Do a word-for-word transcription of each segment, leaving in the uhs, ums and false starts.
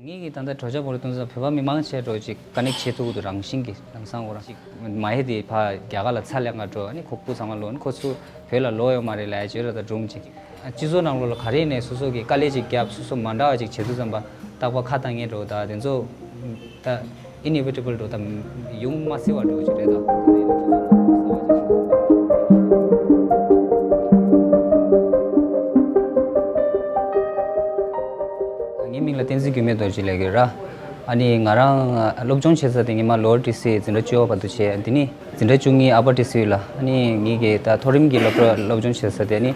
ངེད་ཀྱིས་ད་ལྟ་གྲོས་འཆར་བོར་གཏོང་ཙང་བོད་པ་མི་མང་ཆེ་འགྲོ་ཅིག་ཀ་ནེག་བྱེད་ཐུབ་ཀྱི་འདུག་རང་བཞིན་གྱིས་རང་སང་འོ་རང་ཅིག་མ་ཧེ་དེ་ཕ་རྒྱ་གར་ལ་ཚ་ལས་ང་འགྲོ་ཨ་ནི་ཁོ་སྐུ་ཚང་མ་ལོ་ཨ་ནི་ཁོ་ཚུ་བོད་ལ་ལོ་ཡོད་མ་རེད་ལ་ཅིག་ཡོད་ར་ད་སྒྲུང་ཅིག་སྤྱི་ཚོགས་ནང་ལོགས་ལ་ག་རེ་ནས་སོ་སོ་གི་དཀའ་ལས་ཅིག་བརྒྱབ་སོ་སོ་མ་འདྲ་བ་ཅིག་བྱེད་དུས་ཙམ་པ་རྟག་པར་ཁ་བཏང་ངེས་འགྲོ་ད་དེ་ཚོ་ད་ཨི་ནི་ཝི་ཊེ་བལ་འགྲོ་ད་ཡོང་མ་སྲིད་པ་འགྲོ་ཅིག་རེད་ད། ངའི་མིང་ལ་བསྟན་འཛིན་འགྱུར་མེད་རྡོ་རྗེ་ལབ་ཀྱི་ཡོད་ར། ཨ་ནི་ང་རང་སློབ་སྦྱོང་བྱེད་ས་དེ་ངས་མ་ལོ་ཨར་ཊི་སི་འཛིན་གྲྭ་བཅུ་པ་བར་དུ་བྱས་དེ་ནི་འཛིན་གྲྭ་བཅུ་གཉིས་ཨ་པར་ཊི་སི་ལ་ཨ་ནི་ངེད་ཀྱི་ད་མཐོ་རིམ་གྱི་སློབ་གྲྭ་སློབ་སྦྱོང་བྱེད་ས་དེ་ཨ་ནི་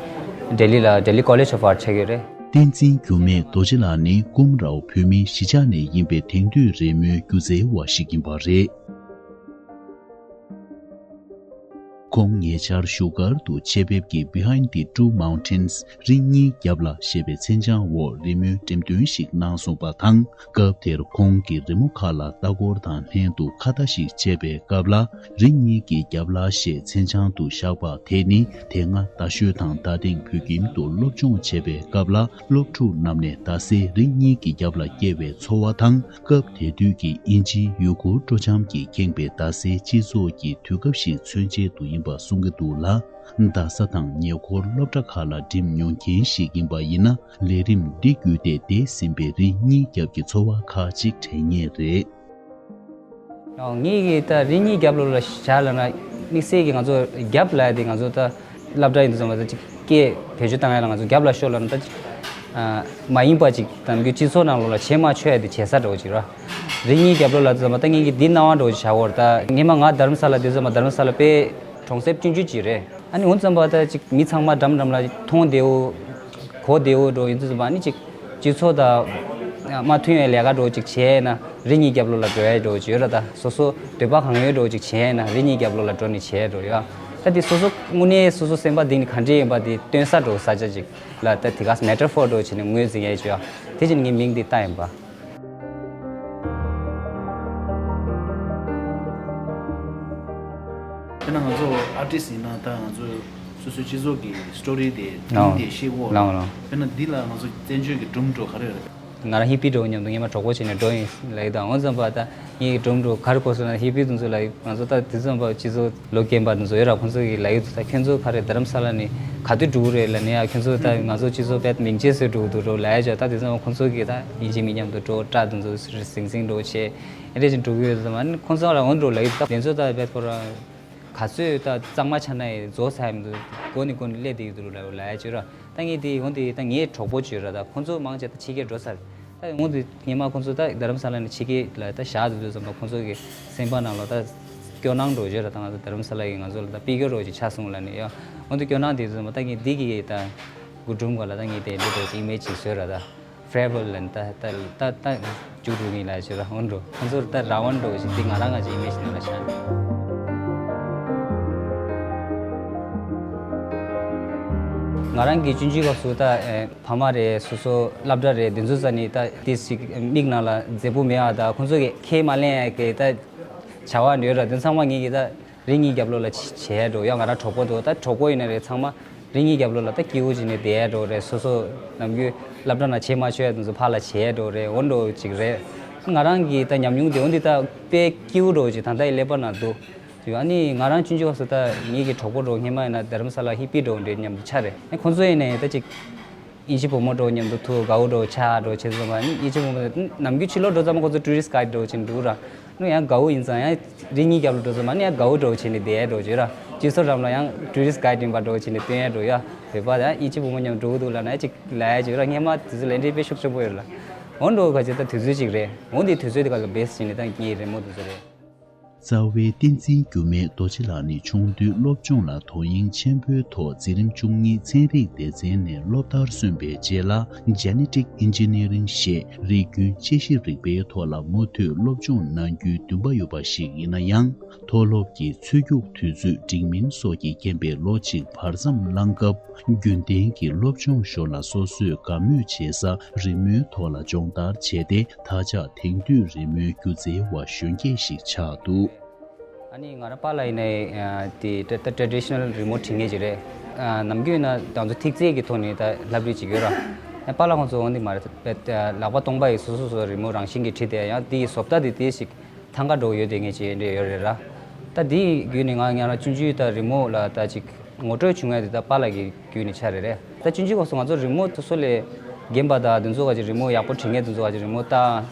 ལྡི་ལི་ལ་ལྡི་ལི་ཀོ་ལེཇ་ཨོཕ་ཨརཊ་ཆགས་ཀྱི་ཡོད་རེད། བསྟན་འཛིན་འགྱུར་མེད་རྡོ་རྗེ་ལགས་ནི་ཀུམ་རའོ་བོད་མིའི་གཞིས་ཆགས་ནས་ཡིན་པའི་དེང་དུས་རེས་མོའི་སྒྱུ་རྩལ་བ་ཞིག་ཡིན་པ་རེད། ཁོང་ཉེ་ཆར་བཞུགས་སྒར་དུ་ཆེད་ཕེབས་ཀྱིས་Behind the Two Mountains རི་གཉིས་རྒྱབ་ལ་ཞེས་པའི་མཚན་བྱང་འོག་རི་མོའི་འགྲེམས་སྟོན་ཞིག་གནང་སོང་བ་དང་། སྐབས་དེར་ཁོང་གིས་རི་མོ་ཁག་ལ་ལྟ་སྐོར་དང་ལྷན་དུ་ཁ་བརྡ་ཞིག་བྱས་པའི་སྐབས་ལ། རི་གཉིས་ཀྱི་རྒྱབ་ལ་ཞེས་མཚན་བྱང་དུ་བཞག་པ་དེ་ནི་དེ་སྔ་རྡ་ཤོད་དང་རྡ་སྟེང་བོད་ཁྱིམ་དུ་སློབ་སྦྱོང་བྱས་པའི་སྐབས་ལ། སློབ་ཕྲུག་རྣམས་ནས་རྡ་སའི་རི་གཉིས་ཀྱི་རྒྱབ་ལ་སྐྱེ་བའི་ཚོར་བ་དང་། སྐབས་དེ་དུས་ཀྱི་དབྱིན་ཇིའི་ཡུ་གུར་སྤྲོ་འཆམ་གྱིས་ཁེངས་པའི་རྡ་སའི་སྤྱི་ཚོགས་ཀྱི་དུས་སྐབས་ཤིག་མཚོན་ཆེད་དུ་ཡིན་པ་གསུང་གི་འདུག་ལ། རྡ་ས་དང་ཉེ་འཁོར་སློབ་གྲྭ་ཁག་ལ་འགྲིམ་མྱོང་མཁན་ཞིག་ཡིན་པ་ཡིན་ན། ལས་རིམ་འདི་བརྒྱུད་དེ་འདས་ཟིན་པའི་རི་གཉིས་རྒྱབ་ཀྱི་ཚོར་བ་ཁག་ཅིག་དྲན་ངེས་རེད། ངེད་ཀྱིས་ད་རི་གཉིས་རྒྱབ་ལོགས་ལ་བཞག་ལབ་ན་དམིགས་བསལ་གྱི་ང་ཚོ་རྒྱབ་ལབ་ཡ་དེ་ང་ཚོ་ད་སློབ་གྲྭ་ཡིན་དུས་ཙམ་པ་ད་ཅིག་སྐད་བེད་སྤྱོད་བཏང་ཡ་ལ་ང་ཚོ་རྒྱབ་ལ་ཤོག་ལབ་ན་ད་ཅིག་མ་ཡིན་པ་ཅིག་ད་ནམ་རྒྱུན་སྤྱི་ཚོགས་ནང་ལོགས་ལ་བྱེད་མ་ཆོག་ཡ་དེ་བྱེད་ས་འདྲ་བོ་ཅིག་ར། རི་གཉིས་རྒྱབ་ལོགས་ལབ་དུས་ཙམ་པ་ད་ངེད་ཀྱིས་འདི་སྣང་བ་འདྲ་བོ་ཅིག་བཞག་གོ་ར། ད་སྔོན་མ་ང་རྡ་རམ་ས་ལ་སྡོད་དུས་ཙམ་པ་རྡ་རམ་ས་ལ་དཔེ་གྲོང་གསེབ་ཆུང་ཆུང་ཅིག་རེད། ཨ་ནི་འོང་ཙམ་པ་ད་ཅིག་མི་ཚང་མ་འགྲམ་འགྲམ་ལ་མཐོང་བདེ་བོ། གོ་བདེ་བོ་འདྲ་ཡིན་དུས་ཙམ་པ་ཨ་ནི་ཅིག་སྤྱི་ཚོགས་དང་མ་མཐུན་པའི་ལས་ཀ་འདྲ་ཅིག་བྱས་ན་རི་གཉིས་རྒྱབ་ལོགས་ལ་འགྲོ་ཡ་འདྲ་ཅིག་ཡོད་ར། ད་སོ་སོ་འདོད་པ་གང་ཡོད་འདྲ་ཅིག་བྱས་ན་རི་གཉིས་རྒྱབ་ལོགས་ལ་འགྲོ་ནས་བྱས་འགྲོ་ཡ། ད་དེ་སོ་སོ་དངོས་གནས་སོ་སོ་སེམས་པ་གཏིང་ནས་ག་འདྲ་ཡིན་པ་དེ་སྟོན་ས་འདྲ་ས་ཆ་ཅིག་ལ་ད་དེ་ག་མེ་ཊ་ཕོར་འདྲ་བྱས་ནས་ངོས་འཛིན་ཡ་ཅིག་ཡ། དེ་བྱས་ནས་ངས་མིང་དེ་བཏགས་ཡིན་པ། དཔེར་ན་ང་ཚོ་ཨར་ཊིསི་ཡིན་ན་ད་ང་ཚོ་སོ་སོའི་སྤྱི་ཚོགས་ཀྱི་སི་ཊོ་རི་དེ་ལའོ་སྒྲུང་དེ་ཤེས་གོ་ལའོ་ལའོ། དཔེར་ན་འདི་ལ་ང་ཚོ་བཙན་བྱོལ་གྱི་སྒྲུང་འདྲ་ག་རེ་ཡོད་རེད། ང་རང་ཧི་པི་འདྲ་མཉམ་དུ་སྔོན་མ་གྲོགས་པོ་བྱས་ནས་འགྲོ་ཡིན་ལབ་ཡོད། ད་འོང་ཙམ་པ་ད་ངའི་སྒྲུང་འདྲ་ག་རེ་གོ་སོང་ན་ཧི་པི་དེ་ཚོ་ལ་ང་ཚོ་ད་དེ་ཙམ་པ་སྤྱི་ཚོགས་ལོ་རྒན་པ་དེ་ཚོ་ཡོད་ར། ཁོང་ཚོ་གིས་ལབ་ཡོད་འདུག་ད་ཁྱོད་ཚོ་ག་རེ་རྡ་རམ་ས་ལ་ནས་ག་དུས་འགྲོ་གི་རེད་ལབ་ནས་ཡ། ཁྱོད་ཚོ་ད་ང་ཚོ་སྤྱི་ཚོགས་དཔེ་མིང་ཆད་བཟོས་འགྲོ་གི་འདུག་འདྲ་ལབ་ཡ་ཅིག་ད་དེ་ཙམ་པ་ཁོང་ཚོ་གིས་ད་དབྱིན་ཇི་མི་མཉམ་དུ་འགྲོ་སྐྲ་དེ་ཚོ་ཟིང་ཟིང་འདྲ་བྱས། ཨེ་འདྲ་ཅིག་འགྲོ་གི་ཡོད་ཙམ་ཨ་ནི་ཁོང་ཚོ་ལ་འོང་འགྲོ་ལབ་ཡོད། ད་དེ་ཚོ་ད་བེད་ཁོ་ར་ག་ཚོད་ད་གཙང་མ་ཆགས་ན་ཡི་རྫོགས་ཚར་མི་འདུག་མགོ་ནས་མགོ་ནས་སླེབས་བསྡད་ཡོད་འདུག་ལབ་ལབ་ཡ་ཅིག་ར། ད་ངས་དེ་འོང་དེ་ད་ངའི་གྲོགས་པོ་ཅིག་ཡོད་ར། ད་ཁོང་ཚོ་མང་ཆེ་ད་ཕྱི་རྒྱལ་འགྲོ་ཚར། ད་འོང་དེ་སྔོན་མ་ཁོང་ཚོ་ད་རྡ་རམ་ས་ལ་ནས་ཕྱི་རྒྱལ་ལ་ད་བཞག་འདུག་དུས་ཙམ་པ་ཁོང་ཚོ་གི་སེམས་པ་ནང་ལ་ད་སྐྱོ་སྣང་འདྲ་ཅིག་ཡོད་ར། ད་ང་ཚོ་རྡ་རམ་ས་ལ་གི་ང་ཚོ་ལ་ད་པི་ཀོ་འདྲ་ཅིག་ཆགས་སོང་ལབ་ནས་ཡ། འོང་དེ་སྐྱོ་སྣང་དེ་ཙམ་པ་ད་ངས་འདི་གི་ད་སྒོ་དྲུང་ག་ལ་ད་ངས་དེ་འདྲ་འདྲ་ཅིག་ཨི་མེཇ་ཅིག་བཟོས་ར་ད། ཕེར་ཝེལ་ལབ་ནས་ད་ད་ད་ད་མཇུག་སྒྲིལ་གི་ཡིན་ལབ་ཅིག་ར། འོང་འགྲོ་ཁོང་ཚོར་ད་རང་དབང་འདྲ་ཅིག་དེ་ང་རང་ང་ཅིག་ཨི་མེཇ་ནང་ལ་ཤར་ནས། ང་རང་གི་སྤྱི་ཚོགས་སྐབས་སུ་ད་ཨེ་ཕ་མ་རེད། སོ་སོ་སློབ་གྲྭ་རེད། དེ་ཚོ་རྩ་ནས་ད་དེ་ཞིག་མིག་ནང་ལ་མཛེས་པོ་མེད་པ་ད་ཁོང་ཚོ་གི་ཁས་མ་ལེན་ཡ་གི་ད་བྱ་བ་འདྲ་ཡོད་ར། དེ་ཚང་མ་ངེད་ཀྱི་ད་རི་གཉིས་རྒྱབ་ལོགས་ལ་བྱས་འགྲོ་ཡ། ང་རང་གྲོགས་པོ་འདུག་ད་གྲོགས་པོ་ཡིན་ན་རེད། ཚང་མ་རི་གཉིས་རྒྱབ་ལོགས་ལ་ད་སྐྱིད་པོ་བྱས་ནས་བསྡད་འགྲོ་རེད། སོ་སོ་ནམ་རྒྱུན་སློབ་གྲྭ་ནང་བྱེད་མ་ཆོག་ཡ་དེ་ཚོ་ཕར་ལ་བྱས་འགྲོ་རེད། འོ་འདྲ་ཅིག་རེད། ང་རང་གི་ད་ཉམས་མྱོང་དེ་འོ་འདི་ད་དཔེ་སྐྱིད་པོ་འདྲ་ཅིག་ད་ལྟ་ཡི་ཀླད་པ་ནང་འདུག་ཡོད། ཨ་ནི་ང་རང་ཆུང་ཆུང་སྐབས་སུ་ད་ངེད་ཀྱི་གྲོགས་པོ་འདྲ་སྔོན་མ་ཡིན་ན་རྡ་རམ་ས་ལ་ཧི་པི་འདྲ་འདྲ་མཉམ་དུ་ཆགས་རེད། ཨ་ཁོང་ཚོ་ཡིན་ནའི་ད་ཅིག་དབྱིན་ཇི་བུ་མོ་འདྲ་མཉམ་དུ་ཐུག་དགའ་བོ་འདྲ་ཆགས་འདྲ་བྱེད་དུས་ཙམ་པ་ནི་དབྱིན་ཇི་བུ་མོ་ནམ་རྒྱུན་ཕྱི་ལོགས་འགྲོ་ཙམ་ཁོ་ཚོ་ཊུ་རི་སི་ཊི་གྷའིཌ་འདྲ་བྱས་འདུག་ར། ནུ་ཡང་དགའ་བོ་ཡིན་ཙང་ཡང་རི་གཉིས་རྒྱབ་ལ་འགྲོ་ཙམ་པ་ནི་ཡང་དགའ་བོ་འདྲ་བྱས་ནས་བསྡད་འདྲ་བྱས་ར། སྤྱི་ཚོགས་འགྲམ་ལ་ཡང་ཊུ་རི་སི་ཊི་གྷའིཌ་ཡིན་པ་འདྲ་བྱས་ནས་སྟོན་ཡ་འདྲ་ཡ། བོད་པ་ཡང་དབྱིན་ཇི་བུ་མོ་མཉམ་འགྲོ་གི་འདུག་ལབ་ན་ཡང་ཅིག་ལབ་ཡ་ཅིག་ར། སྔོན་མ་དེ་ཚོ་ལས་འབྲས་དཔེ་ཤུགས་ཆེན་པོ་ཡོད་ལ། འོ་འདྲ་ག་ཅིག་ད་དུས་ཚོད་ཅིག་རེད། འོ་འདི་དུས་ཚོད་དེ་ག་ལ་བེས་བྱས་ནས་ད་ངའི་རི་མོ་དེ་ཚོ་རེད། རྩ་བའི་བསྟན་འཛིན་འགྱུར་མེད་རྡོ་རྗེ་ལགས་ནི་ཆུང་དུས་སློབ་སྦྱོང་ལ་དོ་དབྱིངས་ཆེན་པོའི་ཐོག་འཛིན་རིམ་བཅུ་གཉིས་ཚན་རིག་སྡེ་ཚན་ནས་སློབ་མཐར་སོན་པའི་རྗེས་ལ་Genetic Engineering ཞེས་རིགས་རྒྱུད་དཔྱད་ཞིབ་རིག་པའི་ཐོག་ལ་མུ་མཐུད་སློབ་སྦྱོང་གནང་རྒྱུའི་འདུན་པ་ཡོད་པ་ཞིག་ཡིན་ན་ཡང་། མཐོ་སློབ་ཀྱི་ཚུད་རྒྱུགས་དུས་ཚོད་འགྲིག་མིན་སོགས་ཀྱི་རྐྱེན་པས་ལོ་གཅིག་བར་མཚམས་བླངས་སྐབས། རྒྱུན་ལྡན་གྱི་སློབ་སྦྱོང་ཞོར་ལ་སོ་སོས་དགའ་མོས་བྱེད་ས་རི་མོའི་ཐོག་ལ་སྦྱོང་བརྡར་བྱས་ཏེ། ད་ཆ་དེང་དུས་རི་མོའི་སྒྱུ་རྩལ་བ་གཞོན་སྐྱེས་ཤིག་ཆགས་འདུག་ཨ་ནི་ང་རང་པཱ་ལགས་ཡིན་ནའི་དེ་ད་ཊ་རེ་ཌི་ཤི་ནལ་རི་མོ་བྲིས་མཁན་ཅིག་རེད། ནམ་རྒྱུན་ན་ང་ཚོ་ཐིག་རྩལ་གྱི་ཐོག་ནས་ད་ལྷབ་རིས་ཅིག་ཡོད་ར། པཱ་ལགས་ཁོང་ཚོ་འོང་དེ་མ་རེད། ལག་པ་སྟོང་པ་ཡིས་སོ་སོ་སོ་རི་མོ་རང་བཞིན་གྱིས་བྲིས་ཏེ། ཡང་དེའི་བཟོ་ལྟ་དེ་དེ་ཞིག་ཐང་ག་འགྲོ་ཡོད་དེ་ངེས་ཅིག་འདྲ་ཡོད་རེད་ར། ད་དེའི་བརྒྱུད་ནས་ང་ང་རང་སྤྱོད་འཇུག་དང་རི་མོ་ལ་ད་ཅིག་ངོ་སྤྲོད་བྱུང་ཡ་དེ་ད་པཱ་ལགས་ཀྱི་བརྒྱུད་ནས་ཆགས་རེད་རེད། ད་སྤྱོད་འཇུག་སྐབས་སུ་ང་ཚོ་རི་མོ་སོ་སོ་ལས་རྒན་པ་དང་དེ་ཚོ་ག་ཅིག་རི་མོ་ཡག་པོ་བྲིས་མཁན་དེ་ཚོ་ག་ཅིག་རི་མོ་ལྟ་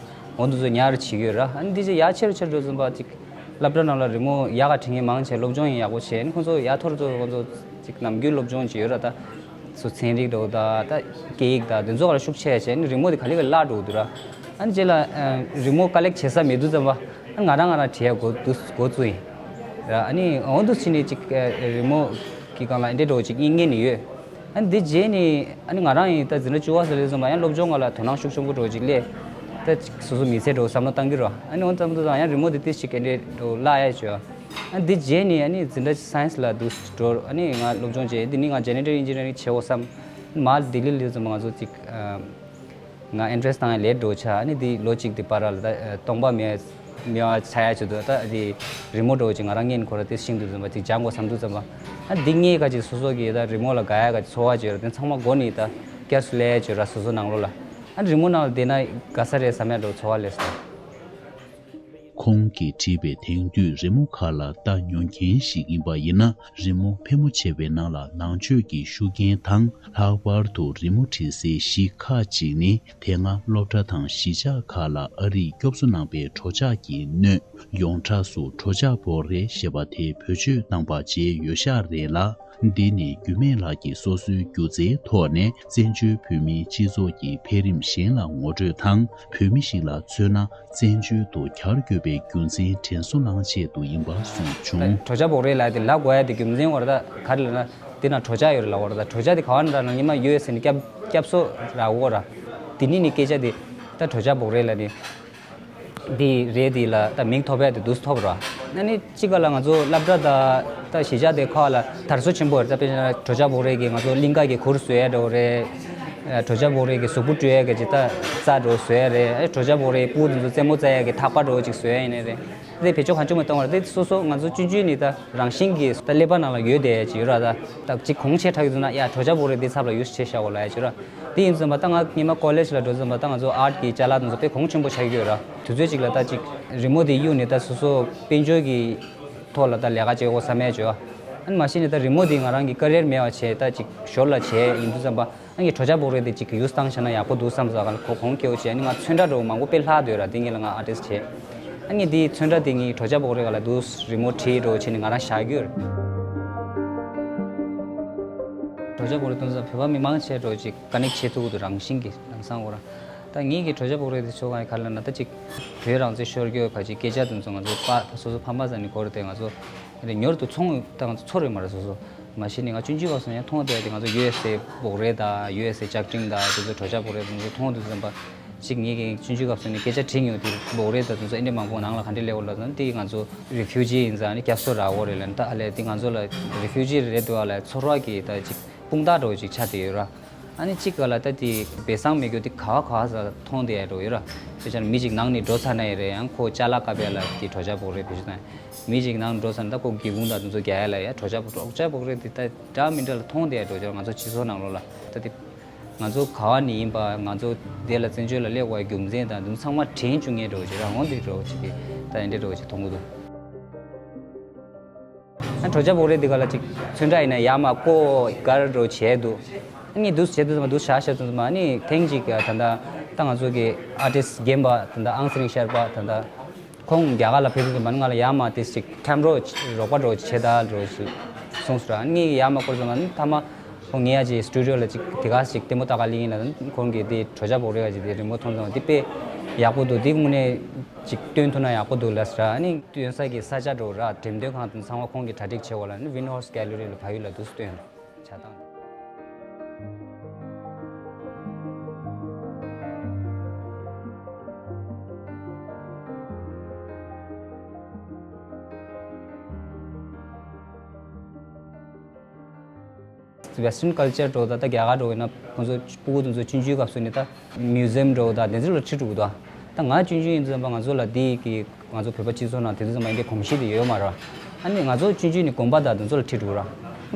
འོ་དེ་ཚོ་ཉར་བྱེད་ཀྱི་ཡོད་ར། ཨ་ནི་དེ་ཅིག་ཡག་ཆེ་རུ་ཆེ་རུ་འགྲོ་ཙམ་པ་ཅིག་སློབ་གྲྭ་ནང་ལ་རི་མོ་ཡག་ག་བྲིས་མཁན་མང་ཆེ་སློབ་སྦྱོང་ཡང་ཡག་པོ་བྱས། ཨ་ནི་ཁོང་ཚོ་ཡག་ཐོར་ཚོ་ཁོང་ཚོ་ཅིག་ནམ་རྒྱུན་སློབ་སྦྱོང་བྱེད་ཡོད་ར། ད་སུ་ཚན་རིག་འགྲོ་ད་ད་སྐད་ཡིག་ད་དེ་ཚོ་ག་ལ་ཤུགས་ཆེ་བྱས། ཨ་ནི་རི་མོ་དེ་ག་ལེ་ག་བརླག་འགྲོ་འདུག་ར། ཨ་ནི་རྗེས་ལ་ཨ་རི་མོ་ཀ་ལེག་བྱེད་ས་མེད་དུས་ཙམ་པ་ཨ་ནི་ང་རང་ང་རང་བྲིས་ཡ་འགོ་འདུག་འགོ་བཙུགས་ཡིན་ར། ཨ་ནི་འོ་འདུག་ཕྱིན་ནས་ཅིག་ཨ་རི་མོ་གི་སྒང་ལ་ཨེ་འདྲས་འགྲོ་ཅིག་དབྱིངས་ངེས་ནས་ཡོད། ཨ་ནི་འདི་རྗེས་ནས་ཨ་ནི་ང་རང་ཡིན་ད་འཛིན་གྲྭ་བཅུ་པ་ཙམ་ལ་ཙམ་པ་ཡང་སློབ་སྦྱོང་སྒང་ལ་དོ་སྣང་ཤུགས་ཆེན་པོ་འགྲོ་ཅིག་སླེབས། ད་ཅིག་སོ་སོ་མི་ཚེ་འགྲོ་བསམ་བློ་བཏང་གི་ར། ཨ་ནི་འོ་ཙམ་དུ་དང་ཡང་རི་མོ་འདི་ཏིས་ཅིག་ཨེ་འདྲས་འགྲོ་བརླག་ཡ་བྱོས། ཨ་ནི་འདི་རྗེས་ནས་ཨ་ནི་འཛིན་གྲྭ་སའེན་སི་ལ་འདུག་འགྲོ། ཨ་ནི་ང་སློབ་སྦྱོང་བྱས། འདི་ནི་ང་ཇེ་ནེ་ཊལ་ཨིན་ཇི་ནི་ཡ་རིང་བྱེད་དགོས་བསམ། མར་ལྡི་ལི་ལ་ཙམ་པ་ང་ཚོ་ཅིག་ཨ། ང་ཨེན་ཊི་རན་སི་བཏང་ཡ་ལེ་ཊི་འགྲོ་ཆགས། ཨ་ནི་དེ་ལོ་གཅིག་དེ་བར་ལ་ད་སྟོང་པ་མེད་མེད་པ་ཆགས་ཡ་ཆེད་དུ་ད་དེ་རི་མོ་འགྲོ་ཅིག་ང་རང་ངེད་ཁོ་ར་དེ་ཤིང་དུ་འཛིན་པ་དེ་སྦྱང་དགོས་བསམ་དུས་ཙམ་པ། ཨ་འདི་ངེད་ཁ་ཅིག་སོ་སོ་གི་ད་རི་མོ་ལ་དགའ་ཡ་ཁ་ཅིག་ཚོར་བ་ཅིག་ཡོད་ར། དེ་ཚང་མ་མགོ་ནས་ད་བསྐྱར་སུ་ལས་ཡ་ཅིག་ཡོད་ར། སོ་སོ་ནང་ལོགས་ལ་ཨ་རི་མོ་ནང་ལ་བསྡད་ན་དགའ་ས་རེད་བསམ་ཡ་འགྲོ་ཚོར་བ་སླེབས་སོང་། ཁོང་གིས་བྲིས་པའི་དེང་དུས་རི་མོ་ཁག་ལ་ལྟ་མྱོང་མཁན་ཞིག་ཡིན་པ་ཡིན་ན། རི་མོ་ཕལ་མོ་ཆེ་བའི་ནང་ལ་ནང་ཆོས་ཀྱི་ཤུགས་རྐྱེན་དང་། ལྷག་པར་དུ་རི་མོ་བྲིས་སའི་གཞི་ཁག་ཅིག་ནི། དེ་སྔ་སློབ་གྲྭ་དང་གཞིས་ཆགས་ཁག་ལ་ཨ་རིས་སྐྱོབ་གསོ་གནང་པའི་གྲོ་ཆག་གི་སྣོད། ཡོངས་གྲགས་སུ་གྲོ་ཆག་བོག་རེ་ཞེས་པ་དེ་བེད་སྤྱོད་གནང་པ་བརྗེད་ཡོད་ཤག་རེད་ལ། འདི་ནི་རྒྱུད་སྨད་ལགས་ཀྱིས་སོ་སོའི་སྒྱུ་རྩལ་ཐོག་ནས་བཙན་བྱོལ་བོད་མིའི་སྤྱི་ཚོགས་ཀྱི་འཕེལ་རིམ་གཞན་ལ་ངོ་སྤྲོད་དང་། བོད་མི་ཞིག་ལ་མཚོན་ན། བཙན་བྱོལ་དུ་གྱར་དགོས་པའི་རྒྱུ་མཚན་དྲན་གསོ་གནང་ཆེད་དུ་ཡིན་པ་གསུངས་བྱུང་། གྲོ་ཆག་བོག་རེ་ལབ་དེ་ལབ་དགོས་ཡ་དེ་རྒྱུ་མཚན་བར་ད་ག་རེ་ལབ་ན། དེ་ན་གྲོ་ཆག་ཡོད་རེད་ལབ་བར་ད། གྲོ་ཆག་དེ་ག་བ་ན་ར་ན་ཉི་མ་ཡོད་ཟེར་ནས་སྐྱབས་སྐྱབས་སོ་ར་འོ་ར། དེ་ནི་ནི་སྐད་ཆ་དེ་ད་གྲོ་ཆག་བོག་རེ་ལབ་དེ། འདི་རེད། འདི་ལ་ད་མིང་ཐོབ་ཡ་དེ་འདུག་ཐོབ་ར། ཨ་ནི་གཅིག་ག་ལ་ང་ཚོ་སློབ་གྲྭ་དང་ད་གཞིས་ཆགས་དེ་ཁག་ལ་དར་སྲོལ་ཆེན་པོ་རེད། ད་དཔེར་ན་གྲོ་ཆག་བོག་རེ་གི་ང་ཚོ་གླིང་ག་གི་གུར་བཟོ་ཡ་འདྲ་བོ་རེད། ཨ་གྲོ་ཆག་བོག་རེ་གི་གཟུགས་པོ་སྤྲོད་ཡ་གི་ཅིག་ད་རྩྭ་འདྲ་བོ་བཟོ་ཡ་རེད། ཨ་གྲོ་ཆག་བོག་རེ་སྤུ་དེ་ཚོ་རྩེད་མོ་རྩེ་ཡ་གི་ཐག་པ་འདྲ་བོ་ཅིག་བཟོ་ཡ་ཡིན་ནི་རེད། དེ་བེད་སྤྱོད་གང་བྱུང་མ་གཏོང་བར་དེ་སོ་སོ་ང་ཚོ་སྤྱོད་འཇུག་ནི་ད་རང་བཞིན་གྱིས་ད་ཀླད་པ་ནང་ལ་ཡོད་བསྡད་ཡ་ཅིག་ཡོད་ར། ད་ད་ཅིག་གོང་ཆེ་དྲགས་ཡོད་འདུག་ན་ཡ་གྲོ་ཆག་བོག་རེ་དེ་ཚབ་ལ་ཡུས་ཆེ་བཞག་གོ་ལ་ཡ་ཅིག་ཡོད་ར། དེ་ཡིན་ཙམ་པ་ད་ང་སྔོན་མ་ཀོ་ལེཇ་ལ་འགྲོ་ཙམ་པ་ད་ང་ཚོ་ཨར་ཊི་གི་ཅ་ལག་དེ་ཚོ་དཔེ་གོང་ཆེན་པོ་ཆགས་ཀྱི་ཡོད་ར། དུས་ཚོད་ཅིག་ལ་ད་ཅིག་རི་མོ་དེ་གཡུག་ནས་ད་སོ་སོ་དཔལ་འབྱོར་གྱི་ཐོག་ལ་ད་ལས་ཀ་བྱེད་དགོས་བསམ་ཡ་ཅིག་ཡོད། ཨ་ནི་མ་གཞི་ནས་ད་རི་མོ་དེ་ང་རང་གི་ཀ་རི་ཡར་མེད་པ་བྱས་ད་ཅིག་ཞོར་ལ་བྱས་ཡིན་དུས་ཙམ་པ། ཨ་ནི་གྲོ་ཆག་བོག་རེ་དེ་ཅིག་གི་ཡུས་བཏང་བཞག་ན་ཡག་པོ་འདུག་བསམ་ས་ག་ལ་ཁོ་གོང་སྐྱེ་བོ་བྱས། ཨ་ནི་ང་ཚོན་ཁྲ་འདྲ་བོ་མང་པོ་དཔེ་ལྷག་སྡོད་ར། དེ་ངེད་ལ་ང་ཨར་ཊིསི་བྱས། ཨ་ནི་དེའི་ཚོན་ཁྲ་དེ་ངས་གྲོ་ཆག་བོག་རེ་ག་ལ་འདུག་རི་མོ་བྲིས་འདྲ་བོ་བྱས་ནས་ང་རང་བཞག་གི་ཡོད་རེད། གྲོ་ཆག་བོག་རེ་སྟོན་ས་བོད་པ་མི་མང་ཆེ་འདྲ་བོ་ཅིག་ཀ་ནེག་བྱེད་ཐུབ་ཀྱི་འདུག་རང་བཞིན་གྱིས་ལམ་སང་འོ་ར། ད་ངེད་ཀྱི་གྲོ་ཆག་བོག་རེ་དེ་ཆོ་ག་ཡི་ག་ལ་ན་ད་ཅིག་བོད་རང་བཙན་ཤོར་རྒྱུ་ག་ཅིག་སྐད་ཆ་དེ་ཚོ་ང་ཚོ་པ་སོ་སོ་ཕ་མ་ཚ་ནས་གོ་རེ་དེ་ང་ཚོ་རེ་མྱུར་དུ་ཚོང་ད་ང་ཚོ་ཚོར་ཡོད་མ་རེད་སོ་སོ། མ་གཞི་ནས་ང་ཆུང་ཆུང་སྐབས་སུ་ཡང་མཐོང་བསྡད་དེ་ང་ཚོ་ཡུ་ཨེས་ཨེ་བོག་རེ་དང་ཡུ་ཨེས་ཨེ་ལྕགས་ཀྲིན་དང་དེ་ཚོ་གྲོ་ཆག་བོག་རེ་དང་དེ་ཚོ་མཐོང་དུས་ཙམ་པ། གཅིག་ངེད་ཀྱིས་ཆུང་ཆུང་སྐབས་སུ་ནས་སྐད་ཆ་དྲིས་མྱོང་དེ་བོག་རེ་དང་དེ་ཚོ་ཨེ་འདྲས་མང་པོ་ནང་ལ་ག་འདྲས་སླེབས་ཡོད་ལབ་ན་དེ་ང་ཚོ་རི་ཕིའུ་ཇི་ཡིན་ཙང་ནི་སྐྱབས་གསོ་རག་གོ་རེད་ལབ་ན་ད་ཨ་ལས་དེ་ང་ཚོ་ལ་རི་ཕིའུ་ཇི་རེད་འདུག་ཨ་ལ་ཚོར་བ་གི་ད་ཅིག་དཔུང་རྟགས་འདྲ་བོ་ཅིག་ཆགས་བསྡད་ཡོད་ར། ཨ་ནི་གཅིག་ག་ལ་ད་དེ་སྦས་གསང་མེད་རྒྱུ་དེ་ག་བ་ག་བ་ས་མཐོང་བསྡད་ཡ་འདྲ་བོ་ཡོད་ར། དཔེ་ཆ་ནི་མི་གཅིག་ནང་ནས་འགྲོ་ཚར་ན་ཡི་རེད། ཡང་ཁོ་ཅ་ལག་བཀབ་ཡ་ལ་དེ་གྲོ་ཆག་བོག་རེ་བེད་སྤྱོད་བཏང་ཡ། མི་གཅིག་ནང་འགྲོ་ཚར་ན་ད་ཁོ་སྒེའུ་ཁུང་དང་དེ་ཚོ་རྒྱག་ཡ་ལ་ཡ་གྲོ་ཆག་བོག་གྲོ་ཆག་བོག་རེ་དེ་ད་འདྲ་མི་འདྲ་ལ་མཐོང་བསྡད་ཡ་འདྲ་བོ་ཅིག་ང་ཚོ་སྤྱི་ཚོགས་ནང་ལོགས་ལ་ད་དེ་ང་ཚོ་ག་བ་ནས་ཡིན་པ། ང་ཚོ་དེ་ལ་བཙན་བྱོལ་ལ་སླེབས་པའི་རྒྱུ་མཚན་དང་དེ་ཚོ་ཚང་མ་དྲན་བཅུག་མཁན་འདྲ་བོ་ཅིག་རང་དབང་དེ་འདྲ་བོ་ཅིག་གི་ད་ཡིན་འདྲ་འདྲ་བོ་ཅིག་མཐོང་གི་འདུག་ཨ་གྲོ་ཆག་བོག་རེ་འདི་ག་ལ་ཅིག་ཚོན་ཁྲ་ཡིན་ན་ཡར་མར་བཀོག་གར་འདྲ་བོ་བྱས་འདུག་ཨ་ནི་འདུག་བྱས་འདུག་ཙམ་མ་འདུག་བཞག་བཞག་ཙམ་མ། ཨ་ནི་ཐེངས་གཅིག་ད་ལྟ་ད་ང་ཚོ་གི་ཨར་ཊིསི་རྒན་པ་ད་ལྟ་ཨང་ཚེ་རིང་ཤར་པ་ད་ལྟ་ཁོང་རྒྱ་གར་ལ་ཕེབས་དུས་ཙམ་པ་ང་ལ་ཡར་མར་ཏོག་ཙམ་ཅིག་འཁྱམ་རོགས་རོགས་པ་འདྲ་བོ་ཅིག་བྱེད་དང་འདྲ་བོ་ཅིག་གསུངས་སོང་ར། ཨ་ནི་ངས་ཡར་མར་བསྐོར་ཙམ་པ་ཨ་ནི་མཐའ་མ་ཁོང་ངའི་ཡ་ཅིག་སི་ཊུ་ཌི་ཡོ་ལ་ཅིག་དེ་ག་ཅིག་ལྟད་མོ་ལྟ་ག་སླེབས་ཡིན་ལབ་ན། ཁོང་གིས་དེ་གྲོ་ཆག་བོག་རེ་བ་ཅིག་དེ་རི་མོ་མཐོང་ཙམ་པ་དེ་དཔེ་ཡག་པོ་འདུག་དེ་དངོས་གནས་ཅིག་སྟོན་ཐུབ་ན་ཡག་པོ་འདུག་ལབ་སོང་ར། ཨ་ནི་སྟོན་ས་གི་ས་ཆ་འདྲ་བོ་ར་འགྲེམས་སྟོན་ཁང་དེ་ཚང་མ་ཁོང་གིས་གྲ་སྒྲིག་བྱེད་དགོས་ལབ་ནི་ཝིན་ཧོར་སི་གེ་ལེ་རི་ལ་བལ་ཡུལ་ལ་འདུག་སྟོན་ཆ་བཏང་། ཝེ་སི་ཊརན་ཀལ་ཅར་འདྲ་བོ་ད་ལྟ་རྒྱ་གར་འདྲ་བོ་ཡིན་ན་ཁོང་ཚོ་སྤུ་གུ་དེ་ཚོ་ཆུང་ཆུང་སྐབས་སུ་ནས་ད་མིའུ་ཛི་ཡམ་འདྲ་བོ་ད་དེ་ཚོ་ལ་ཁྲིད་འགྲོ་གི་འདུག་ད་ང་ཆུང་ཆུང་ཡིན་ཙམ་པ་ང་ཚོ་ལ་དེ་གི་ང་ཚོ་བོད་པ་སྤྱི་ཚོགས་ནང་དེ་ཚོ་ཚང་མ་ཡིན་གྱི་གོམས་གཤིས་དེ་ཡོད་མ་རེད། ཨ་ནི་ང་ཚོ་ཆུང་ཆུང་ནས་དགོན་པ་དང་དེ་ཚོ་ལ་ཁྲིད་འགྲོ་ར།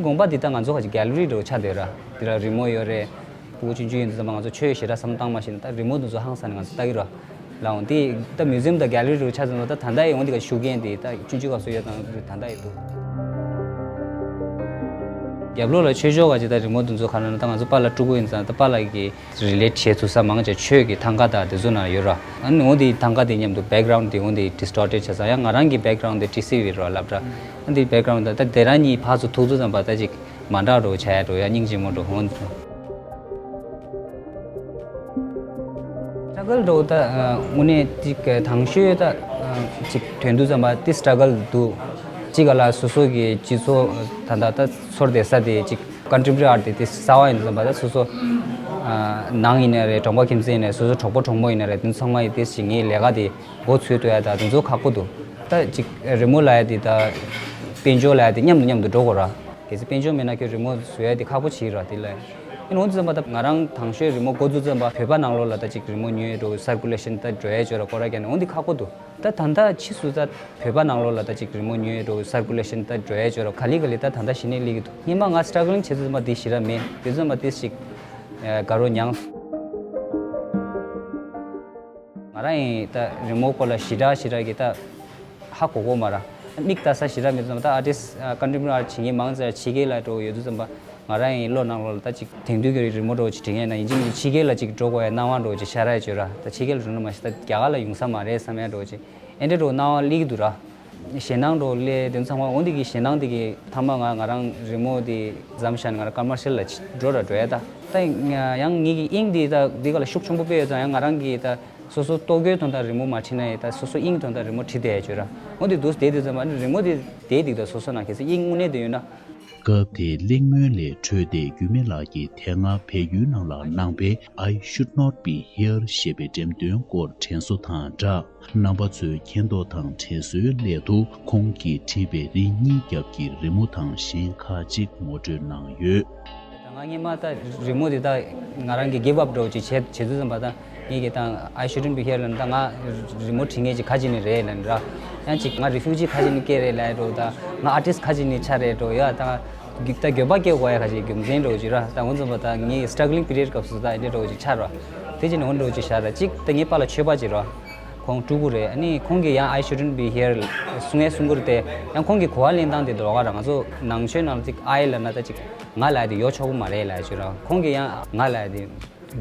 དགོན་པ་དེ་ད་ང་ཚོ་ཁ་ཅིག་གེ་ལེ་རི་འདྲ་བོ་ཆགས་བསྡད་ར། དེ་ལ་རི་མོ་ཡོད་རེད། ཕྲུ་གུ་ཆུང་ཆུང་ཡིན་དུས་ཙམ་པ་ང་ཚོ་ཆོས་ཞེ་དྲག་བསམ་བློ་བཏང་མ་ཤེས་ན། ད་རི་མོ་འདི་ཚོ་ཧང་སང་ནས་ང་ཚོ་ལྟ་གི་ར། ལའང་དེ་ད་མིའུ་ཛི་ཡམ་དང་གྷལ་ལེ་རི་རུ་ཆ་ཚང་ད་ད་ལྟ་ཡི་འོང་དེ་ག་ཤུགས་རྐྱེན་དེ་ད་ཆུང་ཆུང་སྐབས་སུ་ཡོད་དང་ད་ལྟ་ཡི་འདུག་རྒྱབ་ལོགས་ལ་ཆོས་ཕྱོགས་ག་ཅིག་ད་རི་མོ་འདི་ཚོ་ག་ན་ན་ད་ང་ཚོ་པཱ་ལགས་ཕྲུ་གུ་ཡིན་ཙང་ད་པཱ་ལགས་ཀྱི་རི་ལེ་ཊི་བྱེད་ཐུབ་ས་མང་ཆེ་ཆོས་ཀྱི་ཐང་ག་དང་དེ་ཚོ་ནང་ཡོད་ར། ཨ་ནི་འོང་དེ་ཐང་ག་དེ་མཉམ་དུ་བེག་གྷ་རའུན་ཌི་དེ་འོང་དེ་ཌི་སི་ཊོར་ཊེཌ་བྱས་ཙང་ཡང་ང་རང་གི་བེག་གྷ་རའུན་ཌི་དེ་ཊི་སི་ཝི་ར་སློབ་གྲྭ། ཨ་འདི་བེག་གྷ་རའུན་ཌི་ད་ད་དེ་རང་གཉིས་ཕར་ཚུར་ཐུག་ཐུག་ཙམ་པ་ད་ཅིག་མ་འདྲ་འགྲོ་བྱ་ཡ་འགྲོ་ཡ་སྙིང་རྗེ་མོ་འགྲོ་འོང་དེ་ཚོ། སི་ཊྲ་གལ་འགྲོ་ད་དངོས་གནས་ཅིག་དང་ཤོས་ད་ཅིག་དོན་དུ་ཙམ་པ་དེ་སི་ཊྲ་གལ་འདུག་ཅིག་ག་ལ་སོ་སོ་གི་སྤྱི་ཚོགས་ད་ད་ད་ཚོར་བསྡད་ས་དེ་ཅིག་ཀོན་ཊེམ་པོ་རེ་རི་ཨར་ཊི་དེ་དེ་གསར་པ་ཡིན་ཙམ་པ་ད་སོ་སོ་ནང་ཡིན་ན་རེད། གྲོང་པ་ཁྱིམ་མཚེས་ཡིན་ན་རེད། སོ་སོ་གྲོགས་པོ་གྲོགས་མོ་ཡིན་ན་རེད། དེ་ཚང་མ་ཡི་དེ་ཞིག་ངའི་ལས་ཀ་དེ་འགོ་ཚུགས་ཐུབ་ཡ་ད་དེ་ཚོ་ཁག་པོ་འདུག་ད་ཅིག་རི་མོ་ལ་ཡ་དེ་ད་དཔལ་འབྱོར་ལ་ཡ་དེ་མཉམ་དུ་མཉམ་དུ་འགྲོ་དགོས་ར། གལ་སྲིད་དཔལ་འབྱོར་མེད་ན་ཁྱོད་རི་མོ་བཟོ་ཡ་དེ་ཁག་པོ་ཅིག་ར་དེ་ལ། ཨེ་འོང་དུས་ཙམ་པ་ད་ང་རང་དང་ཤོས་རི་མོ་འགོ་བཙུགས་ཙམ་པ་བོད་པ་ནང་ལོགས་ལ་ད་ཅིག་རི་མོ་ཉོས་འགྲོ་སར་ཀུ་ལེ་ཤན་ད་འགྲོ་ཡ་བྱོས་ར་སྐོར་ར་རྒྱག་ནས་འོང་དེ་ཁག་པོ་འདུག་ད་ད་ལྟ་ཕྱིས་སུ་ད་བོད་པ་ནང་ལོགས་ལ་ད་ཅིག་རི་མོ་ཉོས་འགྲོ་སར་ཀུ་ལེ་ཤན་ད་འགྲོ་ཡ་བྱོས་ར་ག་ལེ་ག་ལེ་ད་ད་ལྟ་གཞི་ནས་སླེབས་ཀྱི་འདུག་སྔོན་མ་ང་སི་ཊྲ་ག་ལིང་བྱེད་དུས་ཙམ་པ་དེ་ཞེ་དྲག་མེད། དེ་ཙམ་པ་དེ་ཞིག་དགའ་རོགས་མྱངས། ང་རང་ཡིན་ད་རི་མོ་སྐོར་ལ་ཞེ་དྲག་ཞེ་དྲག་གི་ད་ཧ་གོ་གོ་མ་ར། མིག་ལྟ་ས་ཞེ་དྲག་མེད་ཙམ་ད་ཨར་ཊིསི་ཊི་ཀོན་ཊེམ་པོ་རེ་རི་ཨར་ཊི་བྱེད་མཁན་མང་ཙམ་ཕྱི་རྒྱལ་ལ་འགྲོ་ཡོད་དུས་ཙམ་པ་ང་རང་ཡིན་བློ་ནང་ལོགས་ལ་ད་ཅིག་དེང་དུས་ཀྱི་རི་མོ་འགྲོ་ཅིག་བྲིས་མཁན་ན་ཡིན་གཅིག་མིན་གཅིག་ཕྱི་རྒྱལ་ལ་ཅིག་འགྲོ་དགོས་ཡ་སྣང་བ་འགྲོ་ཅིག་ཤར་ཡ་བྱོས་ར། ད་ཕྱི་རྒྱལ་ལ་འགྲོ་ན་མ་གཞི་ད་རྒྱ་གར་ལ་ཡོང་ས་མ་རེད་བསམ་ཡ་འགྲོ་ཅིག་ཨེ་འདྲ་འགྲོ་སྣང་བ་སླེབས་ཀྱི་འདུག་ར། ཞེད་སྣང་འགྲོ་སླེབས་དེ་ཚང་མ་འོ་འདི་གི་ཞེད་སྣང་དེ་གི་མཐའ་མ་ང་ང་རང་རི་མོ་དེ་མཚམས་བཞག་ནས་ང་རང་ཀ་མར་ཤལ་ལ་འགྲོ་ར་འགྲོ་ཡ་ད། ད་ཡང་ངེད་ཀྱི་དབྱིངས་དེ་ད་འདི་ག་ལ་ཤུགས་ཆེན་པོ་སྤེལ་ཡོད་ཙང་ཡང་ང་རང་གི་ད་སོ་སོ་ལྟོ་གོས་དོན་དག་རི་མོ་མ་བྲིས་ན་ཡང་ད་སོ་སོ་དབྱིངས་དོན་དག་རི་མོ་བྲིས་བསྡད་ཡ་བྱོས་ར། འོ་འདི་འདུག་བསྡད་དུས་ཙམ་པ་ནི་རི་མོ་དེ་བསྡད་འདུག་ད་སོ་སོ་ནང་གལ་སྲིད་དབྱིངས་དངོས་གནས་དེ་ཡོད་ན། སྐབས་དེར་གླེང་མོལ་ལས་འཕྲོས་ཏེ་འགྱུར་མེད་ལགས་ཀྱིས་དེ་སྔ་བལ་ཡུལ་ནང་ལ་གནང་པའི་I should not be here ཞེས་པའི་འགྲེམས་སྟོན་སྐོར་དྲན་གསོ་དང་སྦྲགས། རྣམ་པ་ཚོའི་མཁྱེན་རྟོགས་དང་དྲན་གསོའི་སླད་དུ་ཁོང་གིས་བྲིས་པའི་རི་གཉིས་རྒྱབ་ཀྱི་རི་མོ་དང་གཞན་ཁག་ཅིག་ངོ་སྤྲོད་གནང་ཡོད། ད་ང་སྔོན་མ་ད་རི་མོ་དེ་ད་ང་རང་གི་གིབ་ཨབ་འདྲ་བོ་ཅིག་བྱས་བྱེད་དུས་ཙམ་པ་ད་ངེད་ཀྱི་ད་I shouldn't be here ལབ་ན་ད་ང་རི་མོ་བྲིས་མཁན་ཅིག་ཁ་ཅིག་ནས་རེད་ལབ་ནས་ར། ཡང་ཅིག་ང་རི་ཕིའུ་ཇི་ཁ་ཅིག་ནས་སྐྱེས་རེད་ལབ་འདྲ་བོ། ད་ང་ཨར་ཊིསི་ཊི་ཁ་ཅིག་ནས་ཆགས་རེད་འདྲ་བོ། ཡ་ད་ད་འགྱོད་པ་སྐྱེ་དགོས་ཡ་ཁ་ཅིག་རྒྱུ་མཚན་འདྲ་བོ་ཅིག་ར། ད་འོ་ཙམ་པ་ད་ངའི་སི་ཊྲ་ག་ལིང་པི་རི་ཡོཌ་སྐབས་སུ་ད་ཨེ་འདྲ་འདྲ་བོ་ཅིག་ཆགས་ར། དེ་ཅིག་ནས་འོ་འདྲ་བོ་ཅིག་བཞག་ར། ཅིག་ད་ངའི་པཱ་ལགས་ཆོས་པ་ཅིག་ར། ཁོང་སྤྲུལ་སྐུ་རེད། ཨ་ནི་ཁོང་གིས་ཡང་I shouldn't be here གསུང་ཡས་གསུང་གི་རེད་དེ། ཡང་ཁོང་གི་གོ་བ་ལེན་སྟངས་དེ་ལོགས་ཀ་ར། ང་ཚོ་ནང་ཆོས་ནང་ལ་ཅིག་I ལབ་ན་ད་ཅིག་ང་ལབ་ཡ་དེ་ཡོད་ཆོག་གི་མ་རེད་ལབ་ཡ་ཅིག་ར། ཁོང་གིས་ཡང་ང་ལབ་ཡ་དེ་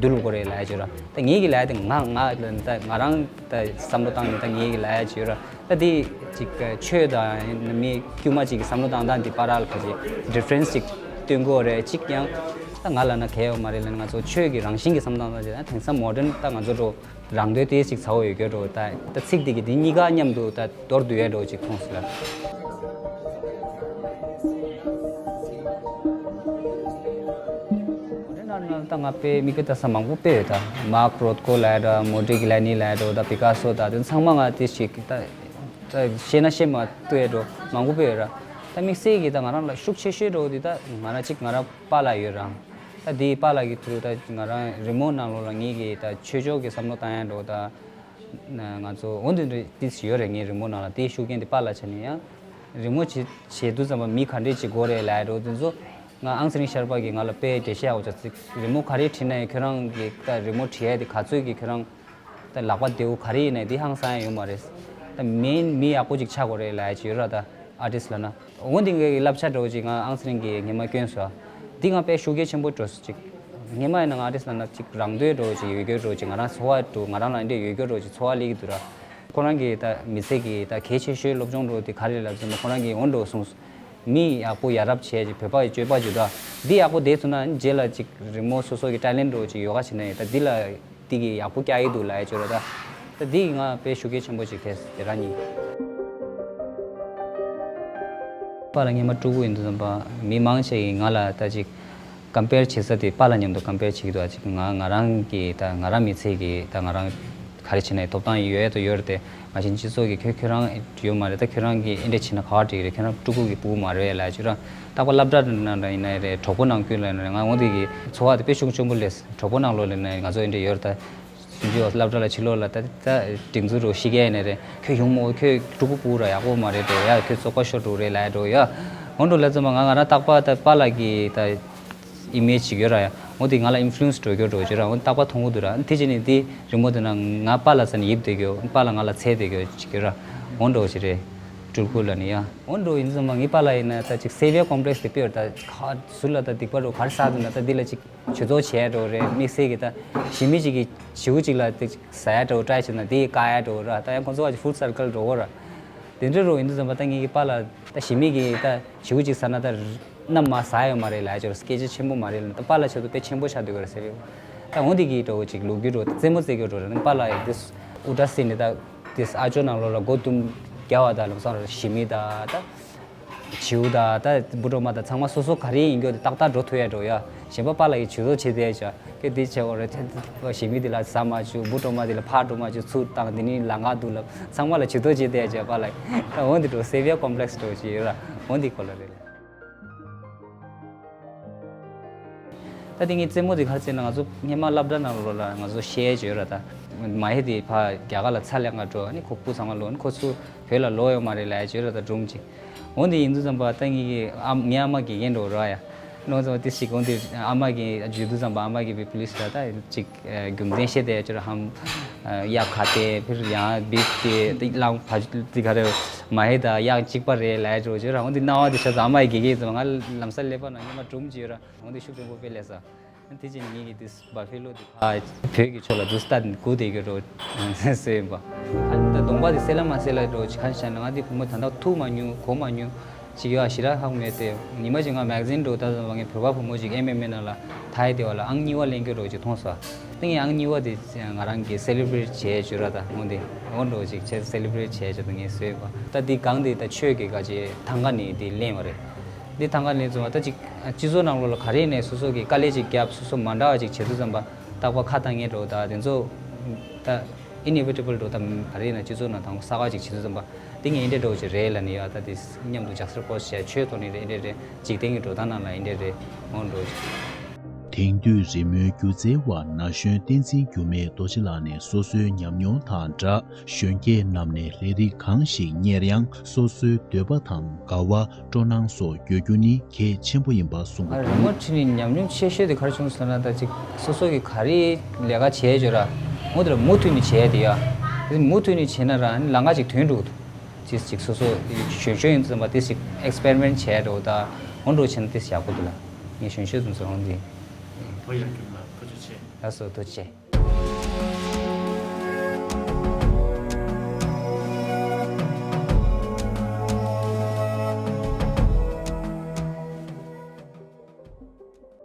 འདུལ་དགོས་རེད་ལབ་ཡ་ཅིག་ར། ད་ངེད་ཀྱི་ལབ་ཡ་དེ་ང་ང་ལབ་ད་ང་རང་ད་བསམ་བློ་བཏང་ནས་ད་ངེད་ཀྱི་ལབ་ཡ་ཅིག་ཡོད་ར། ད་དེ་ཅིག་ཆོས་དང་མི་དཀྱུས་མ་ཅིག་གི་བསམ་བློ་བཏང་སྟངས་དེ་བར་ལ་ཁ་ཅིག་ཌི་ཕ་རེན་སི་ཅིག་སྟོན་དགོས་རེད། ཅིག་ཡང་ད་ང་ལབ་ན་གལ་ཡོད་མ་རེད་ལབ་ནས། ང་ཚོ་ཆོས་ཀྱི་རང་བཞིན་གྱི་བསམ་བློ་བཏང་སྟངས་ཅིག་ད་དེང་སང་མོ་ཌན་ད་ང་ཚོ་འགྲོ། རང་འདོད་དེ་ཞིག་ཚ་བོ་ཡོད་རྒྱུ་འགྲོ། ད་ད་ཚིག་དེ་གི་དེ་གཉིས་ཀ་མཉམ་དུ་ད་མདོར་བསྡུས་ཡ་འགྲོ་ཅིག་མཐོང་སྲིད་ལ། ད་ང་དཔེ་མི་གི་ད་ས་མང་པོ་དཔེ་ཡོད། ད་མཱག་རོ་ཐ་ཀོ་ལ་ཡ་འདྲ། མོ་ཊི་གི་ལ་ནི་ལ་ཡ་འགྲོ། ད་པི་ཀ་སོ་ད་དེ་ཚང་མ་ང་དེ་ཞིག་ད་ད་ཤེས་ན་ཤེས་མ་ཐུབ་ཡ་འགྲོ་མང་པོ་དཔེ་ཡོད་ར། ད་དམིགས་བསལ་གྱི་ད་ང་རང་ལ་ཤུགས་ཆེ་ཤོས་འགྲོ་དེ་ད་ང་རང་ཅིག་ང་རང་པཱ་ལགས་ཡོད་རང་། ད་དེའི་པཱ་ལགས་ཀྱི་ཐུགས་ད་ང་རང་རི་མོ་ནང་ལོགས་ལ་ངེད་ཀྱི་ད་ཆོས་ཕྱོགས་ཀྱི་བསམ་བློ་བཏང་ཡ་འགྲོ་ད། ང་ཚོ་འོ་འདི་འདྲ་ཏིས་ཡོད་རེད། ངའི་རི་མོ་ནང་ལ་དེའི་ཤུགས་རྐྱེན་དེ་པཱ་ལགས་ཆ་ནས་ཡང་། རི་མོ་བྱེད་བྱེད་དུས་ཙམ་པ་མི་ག་འདྲས་ཅིག་དགོས་རེད་ལབ་ཡ་འགྲོ་དེ་ཚོ། ང་ཨང་ཚེ་རིང་ཤར་པ་གིས་ང་ལ་དཔེ་འགྲེལ་བཤད་ཡག་པོ་ཅིག་རི་མོ་ག་རེ་བྲིས་ན་ཡང་ཁྱོད་རང་གི་ད་རི་མོ་བྲིས་ཡ་དེ་ག་ཚོད་ཀྱི་ཁྱོད་རང་ད་ལག་པ་བདེ་བོ་ག་རེ་ཡིན་ན་དེ་ཧང་སང་ཡ་ཡོད་མ་རེད། ད་མེན་མི་ཡག་པོ་ཅིག་ཆགས་དགོས་རེད་ལབ་ཡ་ཅིག་ཡོད་ར། ད་ཨར་ཊིསི་ཊི་ལབ་ན། འོ་འདི་ངའི་བསླབ་བྱ་འདྲ་བོ་ཅིག་ང་ཨང་ཚེ་རིང་གིས་སྔོན་མ་བསྐྱོན་སོང་། འདི་ང་དཔེ་ཤུགས་རྐྱེན་ཆེན་པོ་འགྲོ་སོང་ཅིག་སྔོན་མ་ཡིན་ན་ང་ཨར་ཊིསི་ཊི་ལབ་ན་ཅིག་རང་འདོད་འདྲ་བོ་ཅིག་ཡོད་རྒྱུ་འདྲ་བོ་ཅིག་ང་རང་ཚོར་བ་འདྲ་བོ་ང་རང་ལ་འདྲ་ཡོད་རྒྱུ་འདྲ་བོ་ཅིག་ཚོར་བ་སླེབས་ཀྱི་འདུག་ར། ཁོ་རང་གིས་ད་མི་ཚེ་གི་ད་གལ་ཆེ་ཤོས་སློབ་སྦྱོང་འདྲ་བོ་དེ་ག་རེ་རེད་ལབ་ཙམ་ན་ཁོ་རང་གིས་འོ་འདྲ་བོ་གསུངས་སོང་། མི་ཡག་པོ་ཡ་རབས་བྱས་ཅིག་བོད་པ་ཡི་སྤྱོད་པ་ཅིག་ད་འདི་ཡག་པོ་བསྡད་ཐུབ་ན་རྗེས་ལ་ཅིག་རི་མོ་སོ་སོ་གི་ཊེ་ལེན་ཊི་འདྲ་བོ་ཅིག་ཡོད་ག་བྱས་ན་ཡང་ད་འདི་ལ། དེ་གི་ཡག་པོ་བསྐྱལ་ཡི་འདུག་ལབ་ཡ་ཅིག་ཡོད་ར། ད་ད་དེ་གི་ང་དཔེ་ཤུགས་རྐྱེན་ཆེན་པོ་ཅིག་ཐེབས་དེ་རང་ཉིད། པཱ་ལགས་སྔོན་མ་ཕྲུ་གུ་ཡིན་དུས་ཙམ་པ་མི་མང་ཆེ་གིས་ང་ལ་ད་ཅིག་ཀམ་པེར་བྱེད་ས་དེ་པཱ་ལགས་མཉམ་དུ་ཀམ་པེར་བྱེད་ཀྱི་འདུག་ཅིག་ང་ང་རང་གི་ད་ང་རང་མི་ཚེ་གི་ད་ང་རང་ག་རེ་བྱས་ན་ཐོབ་ཐང་ཡོད་ཡ་ད་ཡོད་རེད་དེ། མ་གཞི་སྤྱི་ཚོགས་ཀྱི་ཁྱོད་ཁྱོད་རང་ཡོད་མ་རེད། ད་ཁྱོད་རང་གིས་ཨེ་འདྲ་བྱས་ན་ག་བ་འགྲིག་རེད། ཁྱོད་རང་ཕྲུ་གུ་གི་ཕྲུ་གུ་མ་རེད་ལབ་ཡ་ཅིག་ཡོད་ར། རྟག་པར་སློབ་གྲྭ་ནང་ལ་ཡིན་ན་རེད། གྲོགས་པོ་ནང་ཁུལ་ལ་ཡིན་ན་རེད། ང་འོ་དེ་གི་ཚོར་བ་དེ་དཔེ་ཤུགས་ཆེན་པོ་སླེབས། གྲོགས་པོ་ནང་ལོགས་ལ་ཡིན་ན་ང་ཚོ་ཨེ་འདྲ་ཡོད་རེད་ད། ཅིག་སློབ་གྲྭ་ལ་ཕྱི་ལོགས་ལ་ད་ད་སྒྲིག་འཛུགས་རོགས་ཤེས་མཁན་ཡིན་ན་རེད། ཁྱོད་ཡོང་མོ་ཁྱོད་ཕྲུ་གུ་སྤུ་གུ་ར་ཡག་པོ་མ་རེད་འགྲོ་ཡ། ཁྱོད་བཙོག་པ་ཤོར་འགྲོ་རེད་ལབ་ཡ་འགྲོ་ཡ། འོ་འགྲོ་ལབ་ཙམ་པ་ང་ང་རང་རྟག་པར་ད་པཱ་ལགས་ཀྱི་ད་ཨི་མེཇ་ཅིག་ཡོད་ར་ཡ། འོ་དེ་ང་ལ་ཨིན་ཕུ་ལུ་ཨེན་སི་འགྲོ་རྒྱུ་འགྲོ་ཅིག་ར། འོ་རྟག་པར་མཐོང་གི་འདུག་ར། དེ་བྱས་ནས་དེ་རི་མོ་དེ་ན་ང་པཱ་ལགས་ས་ནས་ཡིབ་བསྡད་རྒྱུ། པཱ་ལགས་ང་ལ་འཚོལ་བསྡད་རྒྱུ་ཅིག་ར། འོ་འགྲོ་ཅིག་རེད། སྤྲུལ་སྐུ་ལ་ནི་ཡ། འོ་འགྲོ་ཡིན་ཙམ་པ་ངའི་པཱ་ལགས་ཡིན་ན་ད་ཅིག་སེ་བི་ཡར་ཀོམ་པི་ལེགས་སི་དེ་དཔེ་ཡོད་རེད། ད་ག་ཟུར་ལ་ད་སྡིག་པ་འགྲོ་ག་རེ་བསགས་འདུག་ན་ད་འདི་ལ་ཅིག་ཇུས་གཏོགས་བྱས་འགྲོ་རེད། དམིགས་བསལ་གྱི་ད་ཞི་མི་ཅིག་གིས་བྱིའུ་ཅིག་ལ་དེ་ཟ་ཡ་འགྲོ་ཊི་རའི་བྱས་ན་དེ་བཀག་ཡ་འགྲོ་ར། ད་ཡང་ཁོང་ཚོ་བ་ཅིག་ཕུལ་སར་ཀལ་འགྲོ་གོ་ར། དེ་འདྲ་རུ་ཡིན་དུས་ཙམ་པ་ད་ངེད་ཀྱི་པཱ་ལགས་ད་ཞི་མི་གིས་ད་བྱིའུ་ཅིག་ཟ་ན་ད་མནའ་མ་ཟ་ཡོད་མ་རེད་ལབ་ཡ་ཅིག་ར། སྐད་ཆ་ཆེན་པོ་མ་རེད་ལབ། ད་པཱ་ལགས་ཆེད་དུ་དཔེ་ཆེན་པོ་ཆགས་སྡོད་ཀྱི་རེད་ཟེར་བས། ད་འོ་འདི་གི་འགྲོ་ཅིག་ལོ་རྒྱུས་འགྲོ་རྩེད་མོ་རྩེ་རྒྱུ་འགྲོ་རེད། ད་པཱ་ལགས་ཡིས་དེ་དབུ་སྐྲ་བསིལ་ནས་ད་དེ་ཨ་ཅོ་ནང་ལོགས་ལ་སྒོ་བརྡུང་རྒྱག་པ་ད་ལམ་སང་ར་ཞི་མི་ད་ད་བྱིའུ་ད་ད་འབུ་གྲོག་མ་ད་ཚང་མ་སོ་སོ་ག་རེ་ཡིན་རྒྱུ་དེ་ཏག་ཏག་འགྲོ་ཐུབ་ཡ་འགྲོ་ཡ། གཞན་པ་པཱ་ལགས་ཀྱིས་ཇུས་གཏོགས་བྱེད་བསྡད་ཡ་ཅིག་གི་དེ་བྱེད་དགོས་རེད། ཞི་མི་དེ་ལ་ཟ་མ་བཅུག་འབུ་གྲོག་མ་དེ་ལ་ཕར་འགྲོ་མ་བཅུག་ཚུར་བཏང་། དེ་ནས་ལམ་ཁ་འདུག་ལབ། ཚང་མ་ལ་ཇུས་གཏོགས་བྱེད་བསྡད་ཡ་ཅིག་པཱ་ལགས། ད་འོ་འདི་འགྲོ་སེ་བི་ཡར་ཀོམ་པི་ལེགས་སི་འགྲོ་ཅིག་ཡོད་ར། འོ་འདི་སྐོར་ལ་རེད། ད་དེ་ངས་རྩེད་མོ་དེ་ག་རེ་རྩེ་ན། ང་ཚོ་སྔོན་མ་སློབ་གྲྭ་ནང་ལོགས་ལ་ང་ཚོ་བཤད་ཡ་ཅིག་ཡོད་ར། ད་མ་ཧེ་དེ་ཕར་རྒྱ་གར་ལ་ཚ་ལེན་ག་འགྲོ། ཨ་ནི་ཁོ་སྤུ་ཚང་མ་ལོག་ཨ་ནི་ཁོ་ཚོ་བོད་ལ་ལོག་ཡོད་མ་རེད་ལབ་ཡ་ཅིག་ཡོད་ར། ད་སྒྲུང་ཅིག་འོ་འདི་ཡིན་དུས་ཙམ་པ་ད་ངེད་ཀྱི་ཨ་ངའི་ཨ་མ་དགེ་རྒན་འགྲོ་ར་ཡ། ནོ་ཙམ་པ་དེ་ཞིག་འོ་འདི་ཨ་མ་གིས་བརྗོད་དུས་ཙམ་པ་ཨ་མ་གིས་བི་པུ་ལི་སི་ད་ད་ཅིག་རྒྱུ་མཚན་བཤད་བསྡད་ཡ་ཅིག་ར། ཧམ། གཡག་ག་དེ་ཕིར་ཡང་བིབ་དེ་དེ་གླང་བ་དེ་ག་རེ་མ་ཧེ་ད་གཡག་གཅིག་པ་རེད་ལབ་ཡ་ཅིག་ཡོད་ཅིག་ར། འོ་འདི་སྣང་བ་དེ་ཤ་ཚ་ཨ་མ་ཡི་དགེ་རྒན་ཙམ་ང་ལམ་སང་ཀླད་པ་ནང་སྔོན་མ་སྒྲུང་ཅིག་ཡོད་ར། འོ་འདི་ཤུགས་ཆེན་པོ་དཔེ་སླེབས་ས། དེ་བཞིན་ངེད་ཀྱི་དེ་སྦ་ཕེ་ལོ་དེ་ཕ་བོད་ཀྱི་ཕྱོགས་ལ་དུ་སྟ་དགུ་དེ་གི་རོ་སེ་ཡིན་པ། ཨ་ནི་ད་གདོང་པ་དེ་སེ་ལ་མ་སེ་ལ་རོ་ཅི་ཁ་ཤ་ན་ང་དེ་བུ་མོ་ད་ལྟ་ཐུག་མ་མྱོང་གོ་མ་མྱོང་ཅིག་ཡོད་ཨ་ཞི་ར་ཧ་གོ་མེད་དེ། ཉི་མ་ཅིག་ང་མེག་ཛིན་འགྲོ་ད་ཙམ་པ་ངས་བོད་པ་བུ་མོ་ཅིག་ཨེམ་ཨེམ་ཨེ་ནང་ལ་ཐའི་དེ་བ་ལ་ཨང་གཉིས་པ་ལེན་གྱི་རོ་ཅིག་མཐོང་སོང་། དེ་ངས་ཨང་གཉིས་པ་དེ་ང་རང་གི་སེ་ལི་བྷི་རེ་ཊི་བྱས་བྱོས་ར། ད་འོ་དེ་འོ་འགྲོ་ཅིག་བྱས་སེ་ལི་བྷི་རེ་ཊི་བྱས་བྱོས་ད་ངས་བཟོས་པ། ད་དེ་གང་དེ་ད་ཆོས་ཀྱི་ཀ་ཅེ་ཐང་ག་ནས་དེ་ལེན་པ་རེད། འདི་ཐང་ག་ལེན་ཚུལ་བ་ད་ཅིག་སྤྱི་ཚོགས་ནང་ལོགས་ལ་ག་རེ་ནས་སོ་སོ་གི་དཀའ་ལས་ཅིག་བརྒྱབ་སོ་སོ་མ་འདྲ་བ་ཅིག་བྱེད་དུས་ཙམ་པ་རྟག་པར་ཁ་བཏང་ངེས་འགྲོ་ད་དེ་ཚོ་ད་ཨི་ནི་ཝི་ཊེ་བལ་འགྲོ་ད་ག་རེ་ན་སྤྱི་ཚོགས་ནང་དང་ས་ཁ་ཅིག་བྱེད་དུས་ཙམ་པ་དེ་ངས་འདྲེ་འགྲོ་ཅིག་རེད་ལ་ནི་ཡ། ད་དེ་མཉམ་དུ་ཇག་སེར་ཀོ་སི་བྱས་ཆོས་ཐོག་ནས་རེད་འདྲེ་རེད་འཇིག་རྟེན་གྱི་འགྲོ་སྟངས་ནང་ལ་ཡིན་འདྲེ་རེད་འོང་འགྲོ་ཅིག་དེང་དུས་རི་མོའི་སྒྱུ་རྩལ་བ་ན་གཞོན་བསྟན་འཛིན་འགྱུར་མེད་རྡོ་རྗེ་ལགས་ནས་སོ་སོའི་ཉམས་མྱོང་དང་སྦྲགས། གཞོན་སྐྱེས་རྣམས་ནས་ལས་རིགས་གང་ཞིག་གཉེར་ཡང་སོ་སོའི་འདོད་པ་དང་དགའ་བ། སྤྲོ་སྣང་སོགས་དགོས་རྒྱུ་ནི་གལ་ཆེན་པོ་ཡིན་པ་གསུངས་ཡོད་འདུག་རི་མོ་འབྲི་ནས་ཉམས་མྱོང་ཆེ་ཤོས་དེ་ག་རེ་བྱུང་ཟེར་ན་ད་ཅིག་སོ་སོ་གི་ག་རེ་ལས་ཀ་བྱས་བྱས་ར་འོ་དེ་ལ་མུ་མཐུད་ནས་བྱས་དེ་ཡ། དེ་མུ་མཐུད་ནས་བྱས་ན་ར་ལམ་ཁ་ཅིག་ཐོན་འགྲོ་གི་འདུག་ཅིག་ཅིག་སོ་སོ་གཞོན་གཞོན་ཡིན་ཙམ་པ་དེ་ཅིག་ཨེག་སི་པེ་རི་མེན་ཊི་བྱས་འགྲོ་ད་འོ་འགྲོ་བྱས་ན་དེ་ཡག་པོ་འདུག་ལ་ངས་གཞོན་གཞོན་ཙམ་ཟེར་འོང་དེ། བོད་ཡར་རྒྱུགས་ལ་ཐུགས་རྗེ་ཆེ། ལགས་སོ་ཐུགས་རྗེ་ཆེ།